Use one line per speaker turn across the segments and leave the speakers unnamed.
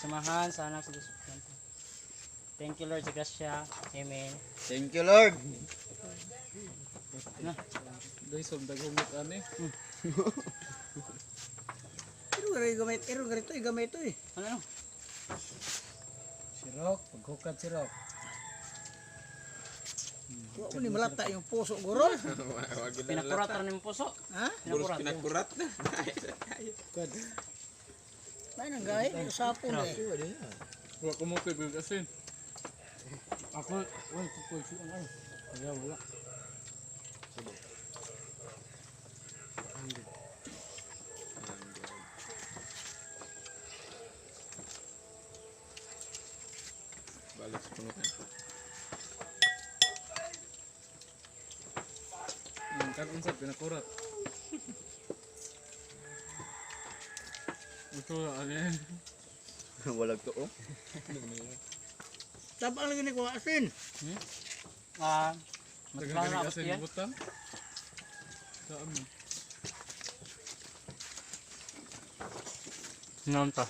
Samahan sa Anak sa Diyos. Thank you, Lord, sa grasya. Amen.
Thank you, Lord.
Na.
Dahil daghumit ani.
Pero gari gamit, pero ganito eh, gamit ito eh.
Ano ano?
Si Rock, paghukat si Rock.
Wa mo ni malata yung puso guro.
Pinakurat ra nimo puso.
Ha?
Pinakurat.
Pinakurat na.
Kad.
Ay nang gahe, sapon eh.
Wa ko mo kay asin. Ako, wala ko ko ang ay. Wala wala.
Balik sa punukan.
Ang karon sa pinakurat. Ito ani.
Walag to, oh.
Tabang lagi ni ko asin.
Ah,
Daghang
matlang na
ganing
ako
asin
yan.
butang. Saan mo?
Noon pa.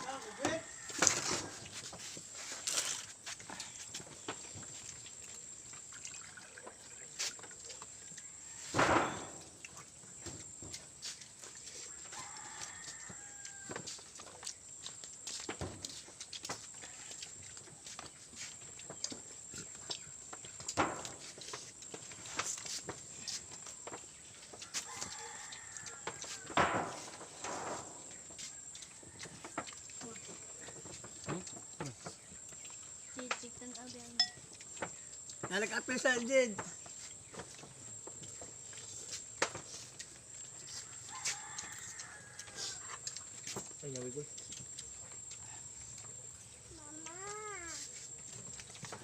Chichik tan abi.
Nalagapil sa jed.
Ay, nawigol.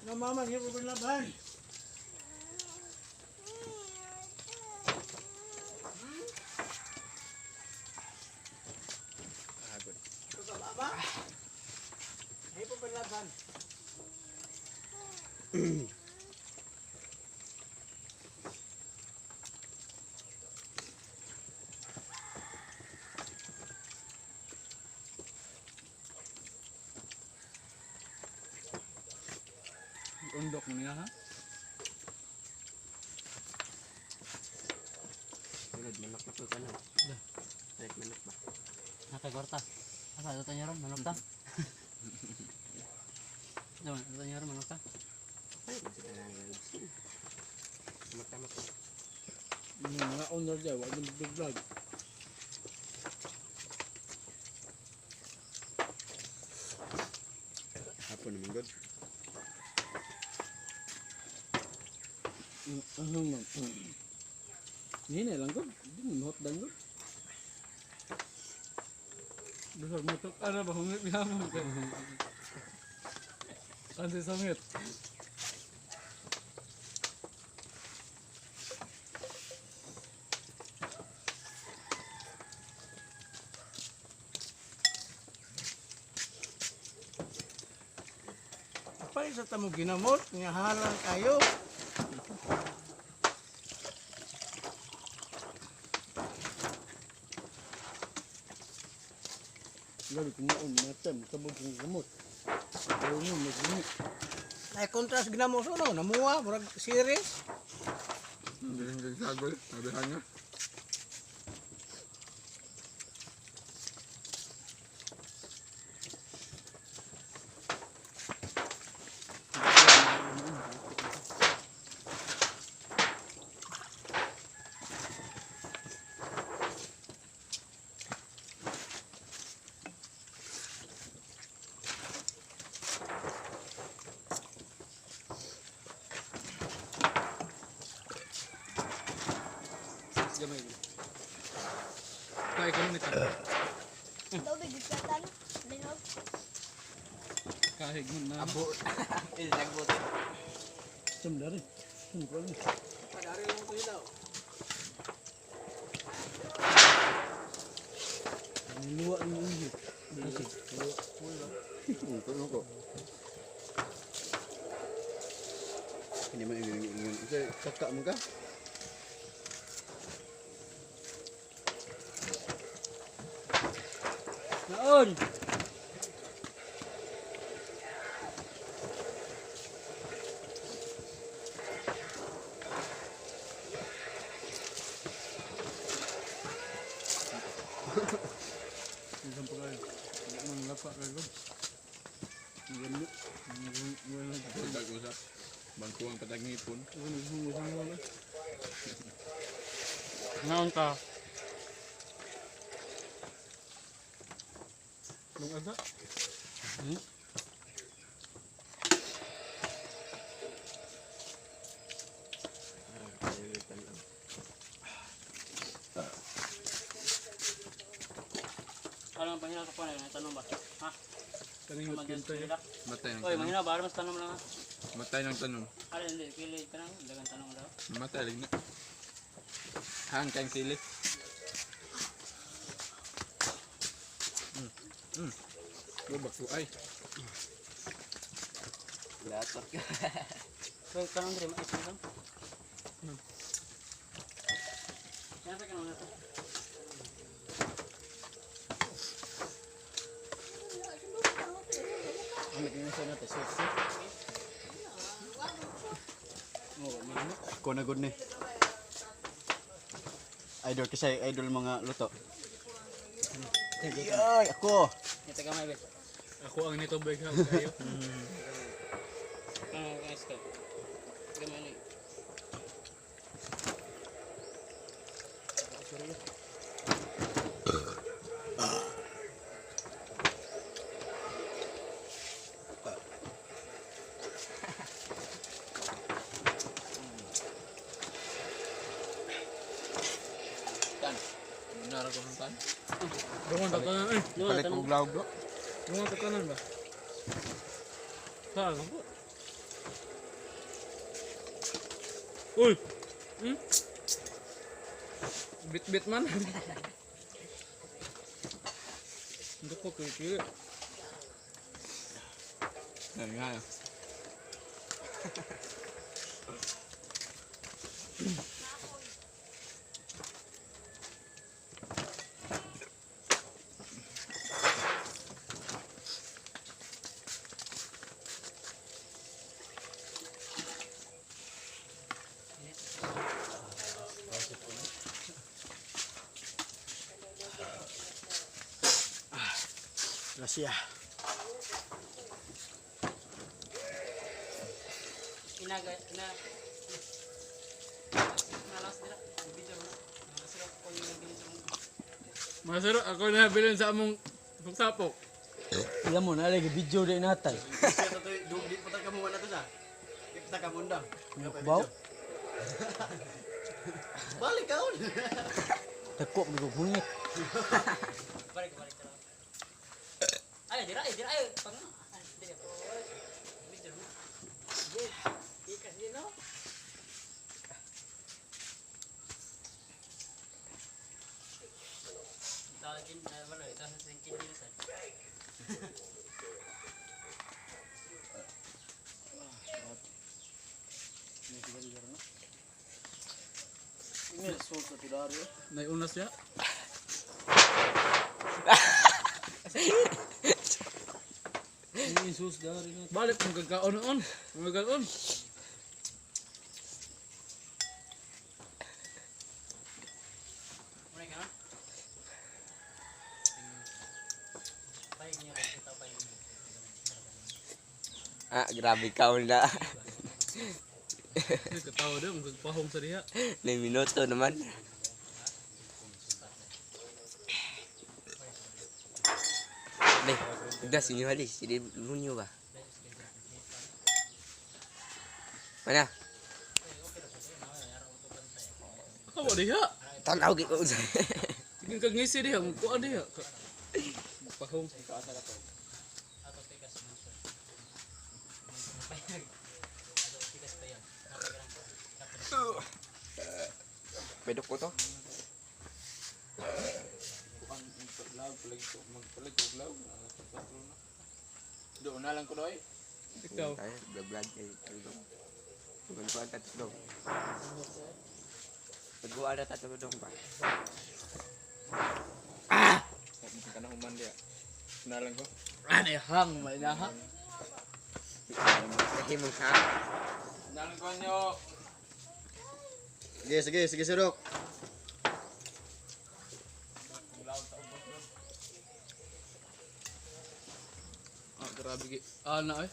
No mama, hipo ko laban.
Pagod.
Baba. Hipo ko laban.
Undok mo niya ha.
Sunod, manok na po ka na. Like manok ba?
Nakagorta. Asa ato niyo ron manok ta? Naman, ato niyo ron manok ta?
Ay, masih na lang gusto. Mata-mata.
Mga owner dyan, wag mo vlog.
Hapon naman, God.
Ano man? Hindi lang ko. Hindi mo hot dan ko. Bisag mo tuk ano ba humit biyamon kay. Kasi samit.
Pare sa tamo ginamot, nga halang kayo.
Gabi kung maon matem tabog kong gamot. Pero mo maghimit.
Ay contrast ginamot so no, namuha murag series.
Hindi rin sagol. Sabihan niya.
Gamay. Kaya ka nito.
Tubig gikatan. Linog.
Kahig mo na.
Abo. Ilagbot.
Sumdari. Sumdari.
Padari mo to ilaw.
Luwa ni inyo.
Kuno ko. Hindi man ingon. Isa kakak mo ka?
Naon.
Lapa ka ko.
Usap-usap. Bangkuang patag ngipon.
Ngaon ka.
Nung aga?
Hmm? Ano ang panghina sa kuwan? Tanong ba? Ha?
Kaning
Mag-
kinto
nila?
Matay ng
Oy,
tanong.
manghina ba? Mas tanong lang ha.
Matay ng tanong.
Ano, hindi. Pili ka lang. Dagang tanong daw.
Matay lang na. Hang kang sili. Oh, bakto ay.
Latot ka.
Oy, tanong diri, mais lang. Yan sa kanong nato.
Ano kini sa natin? Sexy.
Ko na good ni. Idol kasi idol mga luto. Ay, ako.
Ito gamay be.
Ako ang nito bag ha kayo.
Ano guys ka? Gamay ni.
Tan. Nara ko ng tan.
Dungon tatanan eh.
Palit ko glawg do.
Dungon tatanan ba? Saan ako? Uy! Hmm? Bit-bit man. Hindi ko kikili.
Yan nga.
Gracias.
Inaga ina. Nalas dira. Video na. Masarap ko yung nagbilin sa mong.
Masaro, ako na bilin sa among sapok.
Alam mo na lagi video din natay.
Di pa ka mo na to sa. Di pa ka munda.
Baw,
Balik ka on.
dako ko hungit.
Balik balik dira. Ay, dira ay dira ay pang. Ay, dira. Video na.
Ikas din no.
Tawagin na wala ito sa singkin nila sa.
Naiuna siya.
Jesus dari na.
Balik kung kagkaon noon. Kung kagkaon.
Muna ka na. Balik niyo kita pa yun.
Ah, grabe ka na.
Ay, katawa din, kung kagpahong sa diha.
May minuto naman. Day, das inyo halis. Sige, lunyo ba? Mana?
Kawa diha.
Tanaw gid ko.
Sige kag ngisi diha, magkuan diha. Pahong.
Ato tikas man siya. Payag. Ato tikas pa yan.
Pwede ko to.
Magpalit ko glawg. Doon na lang ko doy.
Ikaw.
Vlog vlog eh. Magkuhan tatlo. Magkuhan na tatlo dong ba?
Ka na human diha. Na lang ko.
Ano hang may naha.
Kasi mong sa
Na lang ko nyo.
Sige, sige, sige sirok.
Grabe gi. Ah, na eh.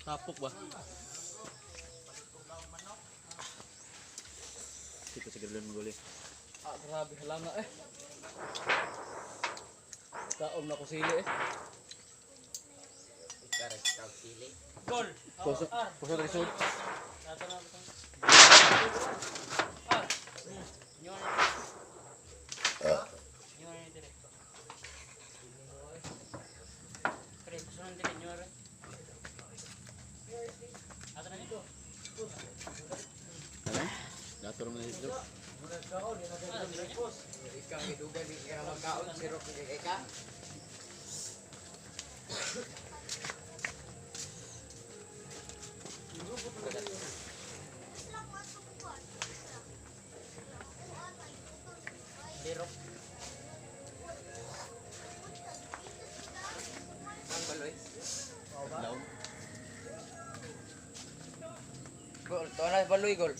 Tapok ba?
Dito sa Grilon maguli.
Ah, grabe halanga eh. Kaom na ko sili eh.
Goal.
Puso, puso na lisod.
Ato na ato. Ah. Nyo na. Nyo na dire. Pre, puso na dire nyo ra. Ato na nito.
Dato naman na dito.
Ikaw ang gidugan di ka magkaon siro kay ka.
Lirok.
Ang baloy. Gol, to na baloy gol.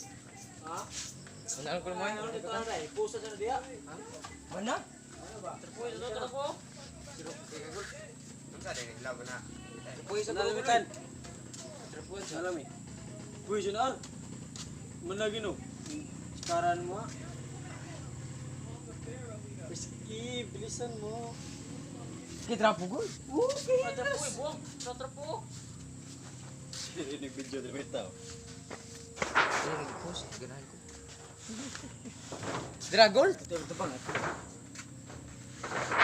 Ha? Ano ko mo?
Pusa sa diya.
Mana?
Trapo, ito trapo.
Unsa dai lago na. Puy sa
Nalamitan. Nalami. Puy sinar. Managino. Sikaran mo. Ah. Whiskey, bilisan mo.
Kitrapo gol.
Ah, trapo, eh, buwang. Trapo.
Nag-video din may tao.
Ay, nag-post ganahan ko. Dragol?
Ito, ito pa nga.